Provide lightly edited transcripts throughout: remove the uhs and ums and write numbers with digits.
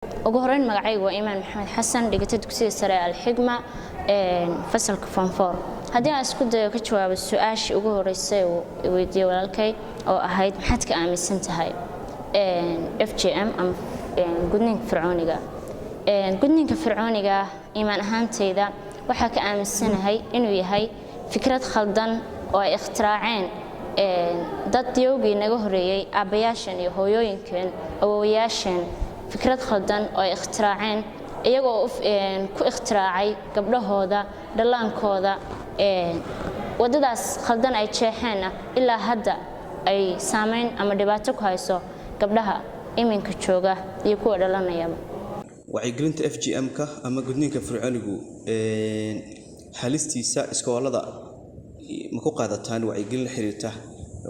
Ugu horeyn, magacaygu waa Iimaan Maxamed Xasan, dhigata dugsiga sare ee Alxigma, fasalka form four. Haddii aan isku dayo ka jawaabo su-aashii ugu horeysay uu weydiiyey walaalkay oo ahayd "Maxaad ka aaminsan tahay FGM ama gudniinka fircooniga?" Gudniinka fircooniga, iimaan ahaantayda waxaa ka aaminsanahay inuu yahay fikrad khaldan oo ay ikhtiraaceen dad yowgii naga horeeyey, aabbayaashan iyo hooyooyinkeen, awowayaasheen, fikrad khaldan oo ay ikhtiraaceen iyagoo ku ikhtiraacay gabdhahooda, dhallaankooda. Waddadaas khaldan ay jeexeenna ilaa hadda ay saameyn ama dhibaato ku hayso gabdhaha iminka jooga iyo kuwa dhalanayaba. Wacyigelinta FGM-ka ama gudniinka fircoonigu halistiisa iskoolada ma ku qaadataan wacyigelin la xiriirta?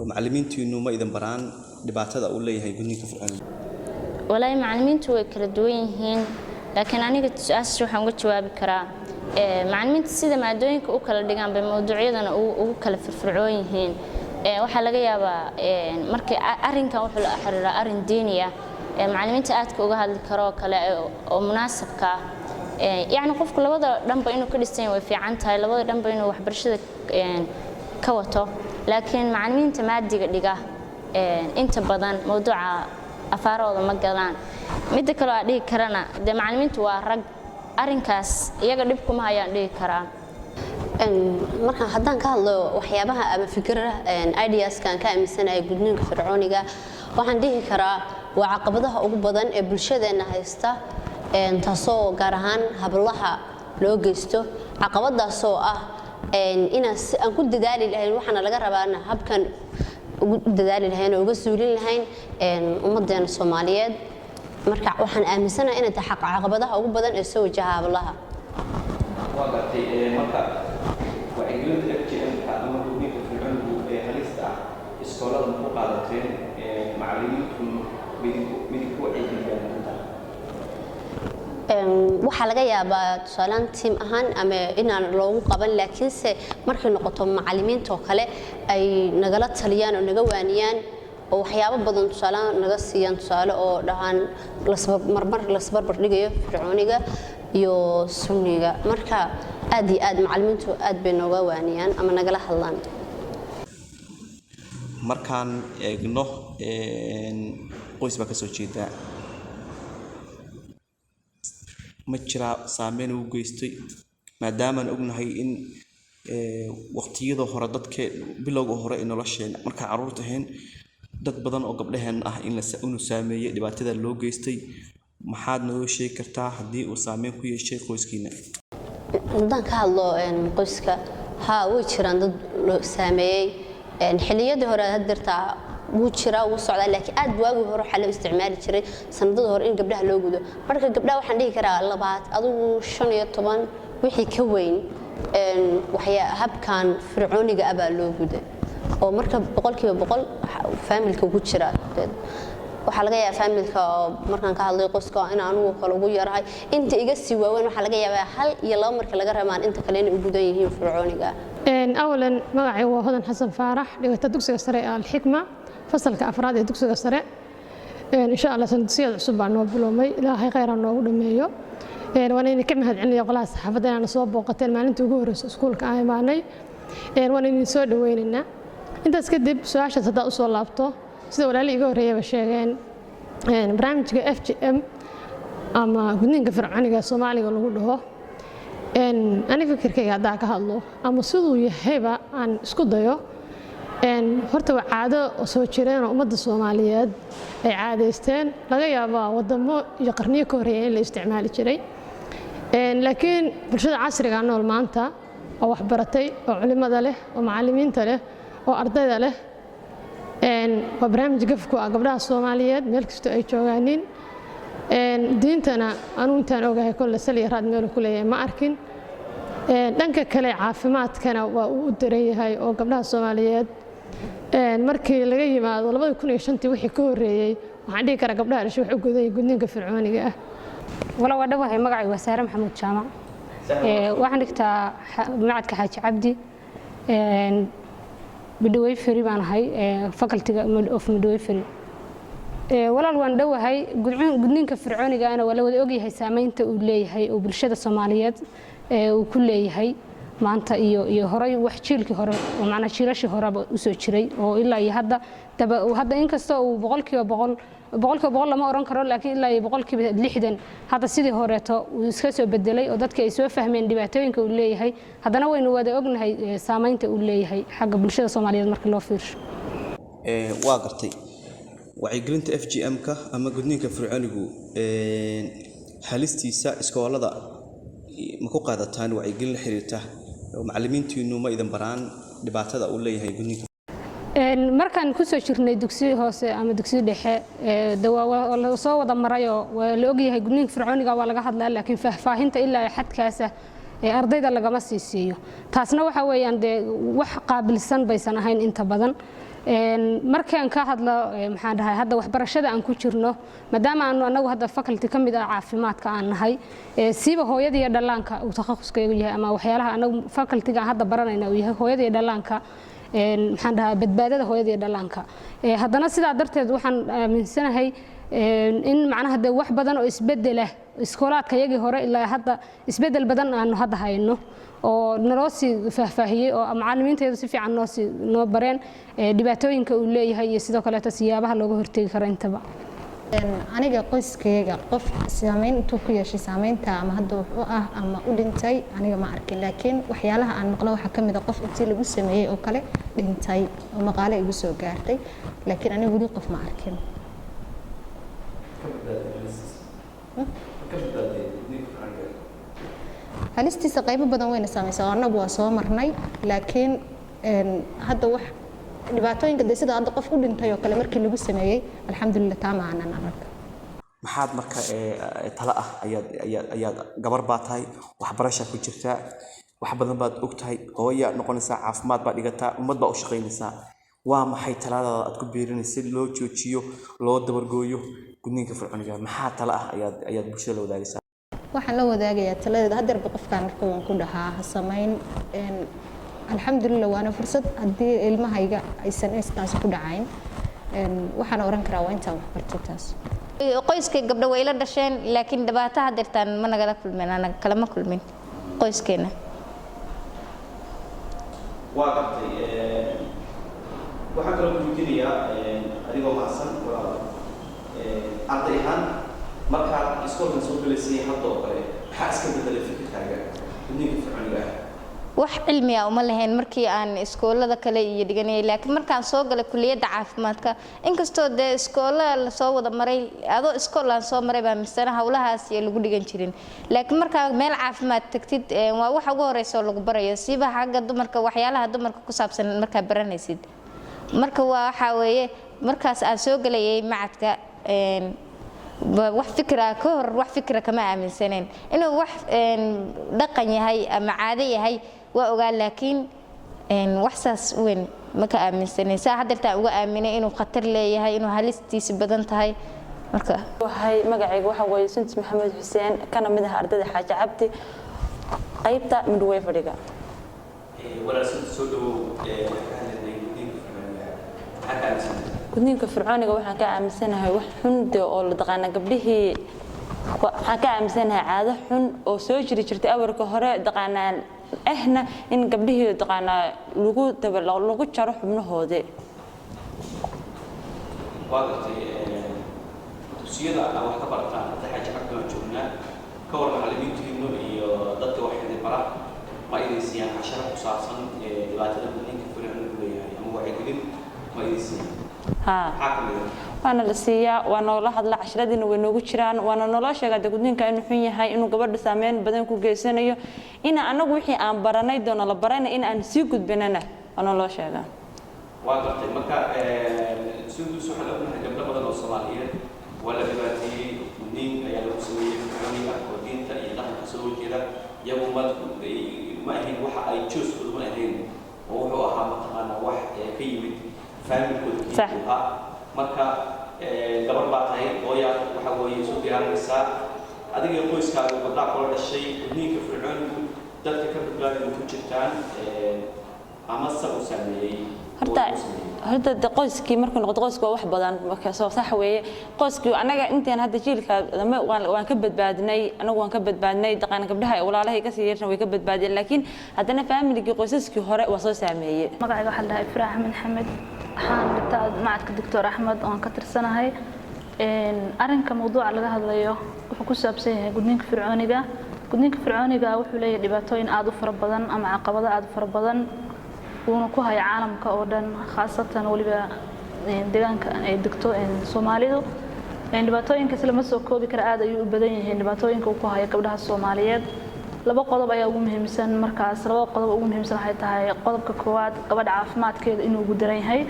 Macallimiintiinu ma idin baraan dhibaatada uu leeyahay gudniinka fircoonigu? Walaahi, macallimiintu way kala duwan yihiin, laakiin aniga su-aashaas waxaan uga jawaabi karaa macallimiinta sida maadooyinka u kala dhigaan bay mawduucyadana ugu kala firfircoon yihiin. Waxaa laga yaabaa markii arrinkan wuxuu la xiriiraa arrin diini ah, macallimiinta aadka uga hadli karo oo kale oo munaasabka ah. Yacni qofku labada dhanba inuu ka dhisan yahay way fiican tahay, labada dhanba inuu waxbarashada ka wato, laakiin macallimiinta maadiga dhiga inta badan mawduuca afaarahooda ma galaan. Midda kaloo aan dhihi karana dee, macallimiintu waa rag, arrinkaas iyaga dhib kuma hayaan dhihi karaa. Marka haddaan ka hadlo waxyaabaha ama fikradaha, ideaskan ka aaminsanahay gudniinka fircooniga, waxaan dhihi karaa waa caqabadaha ugu badan ee bulshadeenna haysta, taasoo gaar ahaan hablaha loo geysto, caqabadaasoo ah inaan si aan ku dadaali lahayn, waxaana laga rabaana habkan ugu dadaali lahayn oo uga suulin lahayn ummadeena Soomaaliyeed. Marka waxaan aaminsanahay inay tahay caqabadaha ugu badan ee soo wajaha hablaha. Waa gartay. Marka wacyigelinta FGM-ka ama gudniinka fircoonigu ee halista ah iskoolada ma ku qaadateen? Macallimiintu midinku wacyigeliyaan arrintaa? Waxaa laga yaabaa tusaalaan team ahaan ama inaan loogu qaban, laakiinse markay noqoto macallimiinta oo kale ay nagala taliyaan oo naga waaniyaan oo waxyaabo badan tusaalaan naga siiyaan, tusaale oo dhahaan marmar lasbarbar dhigayo fircooniga iyo sunniga. Marka aad iyo aad macallimiintu aad bay nooga waaniyaan ama nagala hadlaan. Markaan eegno, qoys baa ka soo jeedaa, ma jiraa saameyn uu geystay, maadaamaan ognahay in waqtiyada hore dadke bilowga hore ee nolosheena markaan carruurta ahayn, dad badan oo gabdhaheen ah in inuu saameeyey dhibaatada loo geystay? Maxaad nooga sheegi kartaa haddii uu saameyn ku yeeshay qoyskiina? Haddaan ka hadlo qoyska, haa, way jiraan dad loo saameeyey xilliyadii hore. Haddirtaa wuu jiraa, wuu socdaa, laakiin aad waagii hore waxaa loo isticmaali jiray sanadada hore in gabdhaha loo gudo. Marka gabdhaha waxaan dhihi karaa labaad adigu 15 wixii ka weyn waxyaa habkan fircooniga ah baa loo guday, oo marka 100% family-ka ku jira. Waxaa laga yaabaa family-ka oo markaan ka hadlay qoyska in anugu kale ugu yarahay, inta iga sii waaweyn waxaa laga yaabaa hal iyo laba marka laga rabaan, inta kale inay u gudan yihiin fircooniga. Awalan, magacay waa Hodan Xasan Faarax, dhigata dugsiga sare ee Alxikma, fasalka afraad ee dugsiga sare. Insha Allah sanadsiyaad cusub baa noo biloomay, Ilaahay khayr ha noogu dhameeyo. Waan idinka mahadcelinaya qolaha saxaafadda inaana soo booqateen maalintii ugu horreysa iskuulka aan imaanay. Waan idin soo dhaweynaynaa. Intaas kadib, su-aashaas haddaad usoo laabto, sida walaali iga horreeyaba sheegeen, barnaamijka FGM ama gudniinka fircooniga Soomaaliga lagu dhaho, ani fikirkayga haddaa ka hadlo ama siduu yahayba aan isku dayo, horta waa caado soo jireen oo ummadda Soomaaliyeed ay caadaysteen. Laga yaabaa wadamo iyo qarniyo ka horreeya in la isticmaali jiray, laakiin bulshada casriga nool maanta oo waxbaratay oo culimada leh oo macallimiinta leh oo ardayda leh, waa barnaamij gaf ku ah gabdhaha Soomaaliyeed meel kastoo ay joogaanin. Diintana anuu intaan ogahay kolle sal iyo raad meelu ku leeyahay ma arkin. Dhanka kale caafimaadkana waa uu u daran yahay, oo gabdhaha Soomaaliyeed markii laga yimaado 2005-tii wixii ka horreeyey, waxaan dhihi karaa gabdhaha dhashay wax u gudan gudniinka fircooniga ah. Wala waa dhawahay. Magacay waa Saare Maxamuud Jaamac. Waxaan dhigtaa macadka Xaaji Cabdi, midwifery baan ahay, facultyga of midwifery. Walaal, waan dhowahay. Gudniinka fircoonigaana waa la wada ogyahay saameynta uu leeyahay oo bulshada Soomaaliyeed uu ku leeyahay maanta iyo horay, wax jiilkii hore oo macnaa jiilashii horeba usoo jiray oo ilaa iyo hadda daba hadda, inkastoo uu 100%, 100% lama oran karo, laakiin ilaa iyo 60% hadda sidii horeeto uu iska soo bedelay oo dadka ay soo fahmeen dhibaatooyinka uu leeyahay, haddana waynu wada ognahay saameynta uu leeyahay xagga bulshada Soomaaliyeed marka loo fiirsho. Waa gartay. Wacyigelinta FGM-ka ama gudniinka fircoonigu halistiisa iskoolada ma ku qaadataan wacyigelin la xiriirta? Macallimiintiinu ma idin baraan dhibaatada uu leeyahay gudniinka? Markaan kusoo jirnay dugsi hoose ama dugsi dhexe, de waa la soo wada marayoo waa la ogyahay gudniinka fircooniga, waa laga hadlaa, laakiin faahfaahinta ilaa xadkaasa ee ardayda lagama sii siiyo. Taasna waxa weeyaan dee wax qaabilsan baysan ahayn inta badan. Markaan ka hadlo, maxaan dhahay, hadda waxbarashada aan ku jirno, maadaama aanu anagu hadda faculty ka mid ah caafimaadka aan nahay, siiba hooyada iyo dhallaanka uu takhasuskaygu yahay, ama waxyaalaha anagu facultyga aan hadda baranayna uu yahay hooyada iyo dhallaanka, maxaan dhahaa, badbaadada hooyada iyo dhallaanka, haddana sidaa darteed waxaan aaminsanahay in macnaha dee wax badan oo isbedela iskoolaadka yagii hore ilaa hadda isbedel badan aanu hadda hayno oo naloo sii faahfaahiyey oo macallimiinteedu si fiican noo sii noo bareen dhibaatooyinka uu leeyahay iyo sidoo kaleeto siyaabaha looga hortegi karo intaba. Aniga qoyskayga qof saameyn intuu ku yeeshay saameynta ama hadda wax u ah ama u dhintay aniga ma arkin, laakiin waxyaalaha aan maqlo waxaa ka mid a qof intii lagu sameeyey oo kale dhintay oo maqaale igu soo gaartay, laakiin aniga weli qof ma arkin. Ka badbaaday halistiisa? Ma ka badbaaday gudniinka fircooniga? Halistiisa qaybo badan wayna saamaysaa oo annagu waa soo marnay, laakiin hadda wax dhibaatooyinka dee sida hadda qof u dhintay oo kale markii lagu sameeyey, alxamdulilah, taa ma aanan arag. Maxaad marka talo ah ayaad gabar baa tahay, waxbarashaa ku jirtaa, wax badan baad og tahay, hooyaa noqonaysaa, caafimaad baad dhigataa, ummad baa u shaqaynaysaa. Waa maxay taladaada aad ku biirinaysa si loo joojiyo, loo dabargooyo gudniinka fircooniga? Maxaa talo ah ayaad bulshada la wadaagaysaa? Waxaan la wadaagayaa taladeeda haddeerba qofkaan arko waan ku dhahaa ha samayn. Alxamdulilah, waana fursad haddii ilmahayga aysan intaas ku dhacayn. Waxaan oran karaa waa intaan waxbartay taas. Qoyska gabdho way la dhasheen, laakiin dhibaato hadeertaan ma nagala kulmin, anaga kalama kulmin qoyskeena. Waa gartay. Waxaan kaloo ku weydiinayaa, adigoo mahadsan walaal, arday ahaan markaad iskoolkan soo galaysay hadda oo kale, maxaa iska bedelay fikirkaaga gudniinka fircooniga ah? Wax cilmi ah uma lahayn markii aan iskoolada kale iyo dhiganayay, laakiin markaan soo galay kuliyadda caafimaadka, inkastoo dee iskoola lasoo wada maray, adoo iskool aan soo maray baa misana howlahaas iyo lagu dhigan jirin, laakiin markaa meel caafimaad tagtid, waa waxa ugu horeysa oo lagu barayo, siiba xagga dumarka, waxyaalaha dumarka ku saabsan markaa baranaysid. Marka waa waxaa weeye markaas aan soo galayay macadka, wax fikra ka hor wax fikra kama aaminsaneen inuu wax dhaqan yahay ama caado yahay. Waa ogaa, laakiin wax saas weyn ma ka aaminsaneyn saa haddeertaan uga aaminay inuu khatar leeyahay, inuu halistiisa badan tahay marka. Waxay magacayga waxa weeye Suntis Maxamed Xuseen, kana mid ah ardayda Xaaji Cabdi, qaybta midwiferyga. Walaal Suntis, soo dhawow. Waxaan ka hadlaynay gudniinka fircooniga. Maxaa ka aaminsantahay? Gudniinka fircooniga waxaan ka aaminsanahay wax xun dee oo la taqaana gabdhihii. Waxaan ka aaminsanahay caado xun oo soo jiri jirtay awalka hore, taqaanaa ahna in gabdhihii taqaanaa lagu daba lagu jaro xubnahoodii. Waa gartay. Dugsiyada aad wax ka barataan hadda, Xaaji Cabdi waan joognaa, ka war macallimiintiinu iyo dadka wax idin bara ma idin siiyaan casharo ku saabsan dhibaatada gudniinka fircoonigu leeyahay ama wacyigelin ma idin siiyaan? Haa. Maxaa ka mid ah? Waana la siiyaa, waa noola hadla, casharadiina way noogu jiraan, waana naloo sheegaa dee gudniinka inuu xun yahay, inuu gabadha saameyn badan ku geysanayo, ina anagu wixii aan baranay doono la barayna in aan sii gudbinana waa naloo sheegaa. Waa gartay. Marka Sundus, waxaan ognahay gabdho badan oo Soomaaliyeed waa la dhibaateeyey, gudniin ayaa lagu sameeyey fircooni ah oo diinta iyo dhaqanka soo horjeeda. Iyagu ma ahayn waxa ay jooskooda ma ahayn oo wuxuu ahaa mataqaanaa wax ka yimid faamilkooda ka Sax. yimid ahaa. Marka gabar baa tahay, hooyaa waxa weeye isu diyaarinaysaa adiga iyo qoyskaaga, gabdhaha kula dhashay. Gudniinka fircoonigu dadka ka badbaadi ma ku jirtaan, ama se uu saameeyey? Horta de qoyskii markuu noqdo, qoysku waa wax badan. Marka soo sax weeye, qoyskii anaga intaan hadda jiilka dambe waan ka badbaadnay, anagu waan ka badbaadnay, daqaan gabdhaha ay walaalahay ka sii yeeshan way ka badbaadeen, laakiin haddana faamiligii, qoysaskii hore waa soo saameeyey. Magacayga waxaa la dhahaa Ifraax Axmed Xamed. Waxaan dhigtaa macadka Doctor Axmed oon ka tirsanahay. Arrinka mawduuca laga hadlayo wuxuu ku saabsan yahay gudniinka fircooniga. Gudniinka fircooniga wuxuu leeyahay dhibaatooyin aad u fara badan ama caqabado aad u fara badan, wuuna ku haya caalamka oo dhan, khaasatan weliba deegaanka ay degto Soomaalidu. Dhibaatooyinkaas lama soo koobi kara, aad ayuu u badan yihiin dhibaatooyinka uu ku hayo gabdhaha Soomaaliyeed. Laba qodob ayaa ugu muhiimsan. Markaas labada qodob ugu muhiimsan waxay tahay: qodobka koowaad, gabadha caafimaadkeeda inuu ugu daran yahay;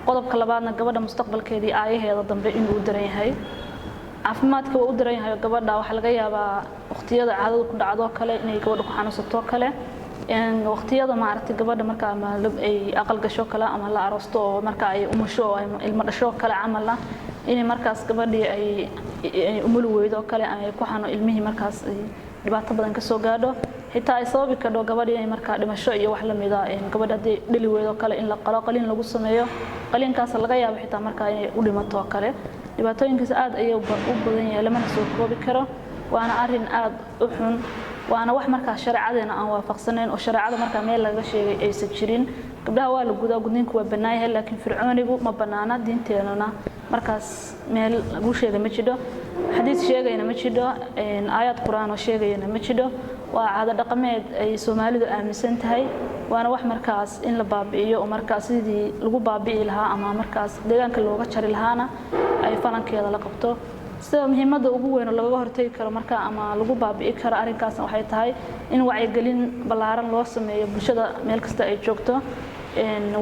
qodobka labaadna, gabadha mustaqbalkeeda iyo aayaheeda dambe inuu u daran yahay. Caafimaadka waa u daran yahay gabadha. Waxaa laga yaabaa waqtiyada caadada ku dhacdo kale inay gabadha ku xanuunsato kale, waqtiyada maaragtay gabadha marka ama ay aqal gasho kale ama la aroosto oo marka ay umusho oo ay ilmo dhasho kale camal ah, inay markaas gabadhii ay umuli weydo kale ay ku xanu ilmihii, markaas ay dhibaato badan ka soo gaadho, xitaa ay sababi kadho gabadhii inay markaa dhimasho iyo wax la mid ah. Gabadha haddii dhali weydo kale in la qalo, qaliin lagu sameeyo, qaliinkaas laga yaabo xitaa markaa inay u dhimato oo kale. Dhibaatooyinkaas aad ayay u badan yahay, lamana soo koobi karo, waana arrin aad u xun, waana wax markaa shareecadeena aan waafaqsanayn oo shareecada markaa meel laga sheegay aysan jirin. Gabdhaha waa la gudaa, gudniinku waa bannaan yahay, laakiin fircoonigu ma bannaana. Diinteenuna markaas meel lagu sheegay ma jidho, xadiis sheegayna ma jidho, aayaad Qur-aan oo sheegayana ma jidho. Waa caado dhaqameed ay Soomaalidu aaminsan tahay, waana wax markaas in la baabi'iyo oo markaas sidii lagu baabi'i lahaa ama markaas deegaanka looga jari lahaana ay falankeeda la qabto. Sida muhiimadda ugu weyn oo lagaga hortagi karo marka ama lagu baabi'i karo arrinkaasna waxay tahay in wacyigelin ballaaran loo sameeyo bulshada meel kasta ay joogto,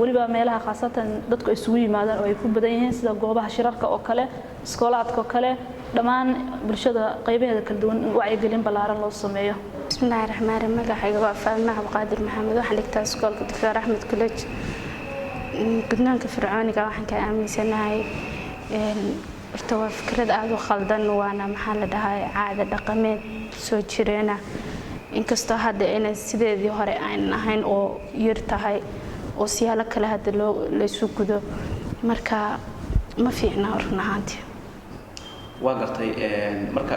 weliba meelaha khaasatan dadku isugu yimaadaan oo ay ku badan yihiin, sida goobaha shirarka oo kale, iskoolaadka oo kale, dhammaan bulshada qaybaheeda kala duwan in wacyigelin ballaaran loo sameeyo. Bismillaahi raxmaan raxiim. Magacayga waa Faadma Cabdiqaadir Maxamed. Waxaan dhigtaa iskoolka Doctor Axmed College. Gudniinka fircooniga waxaan ka aaminsanahay horta waa fikrad aada u khaldan, waana maxaa la dhahaa, caada dhaqameed soo jireena, inkastoo hadda inay sideedii hore aanan ahayn oo yar tahay oo siyaalo kale hadda loo laysu gudo. Marka ma fiicna run ahaantii. Waa gartay. Marka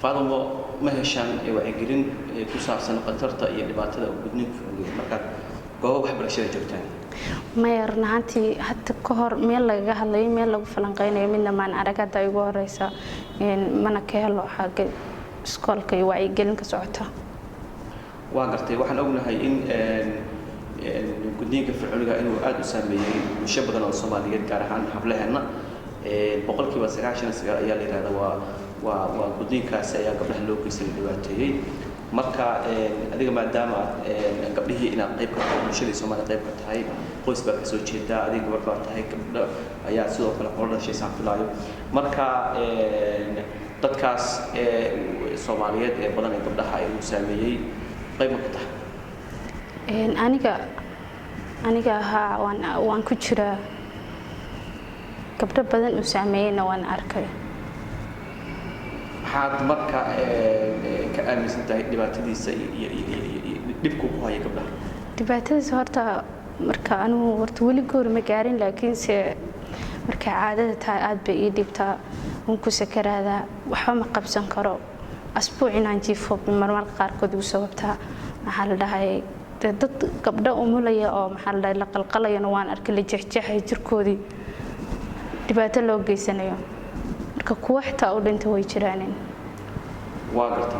Faadamo, ma heshaan wacyigelin ku saabsan khatarta iyo dhibaatada uu gudniinku fircooniga markaad gooba waxbarashada joogtaan? Maya, run ahaantii hadda ka hor meel lagaga hadlayo, meel lagu falanqeynayo midna maan arag. Hadda igu horeysa, mana ka helo xagga iskoolka iyo wacyigelin ka socota. Waa gartay. Waxaan ognahay in gudniinka fircooniga inuu aada u saameeyey bulsho badan oo Soomaaliyeed, gaar ahaan hablaheenna. 99% ayaa la yidhahdaa waa gudniinkaasi ayaa gabdhaha loo geystay, dhibaateeyey. Marka adiga, maadaama aad gabdhihii inaad qayb ka tahay bulshadii Soomaaliya qayb ka tahay, qoys baa kasoo jeedaa, adiga gabadh baa tahay, gabdho ayaa sidoo kale kula dhashay saan filaayo, marka dadkaas Soomaaliyeed ee badan ee gabdhaha ay uu saameeyey qayb ma ka tahay? Aniga haa, waan ku jiraa. Gabdho badan uu saameeyeyna waan arkay. Maxaad marka ka aaminsan tahay dhibaatadiisa iyo dhibku ku haya gabdhaha? Dhibaatadiisa horta marka anigu horta weli goor ma gaarin, laakiinse markay caadada tahay aad bay ii dhibtaa, waan ku sakaraadaa, waxba ma qabsan karo, asbuuc inaan jiifo marmarka qaarkood igu sababtaa. Maxaa la dhahay, dee dad gabdho umulaya oo maxaa la dhahay la qalqalayana waan arkay, la jexjeexay jirkoodii, dhibaato loo geysanayo. Marka kuwa xitaa u dhinta way jiraanin. Waa gartay.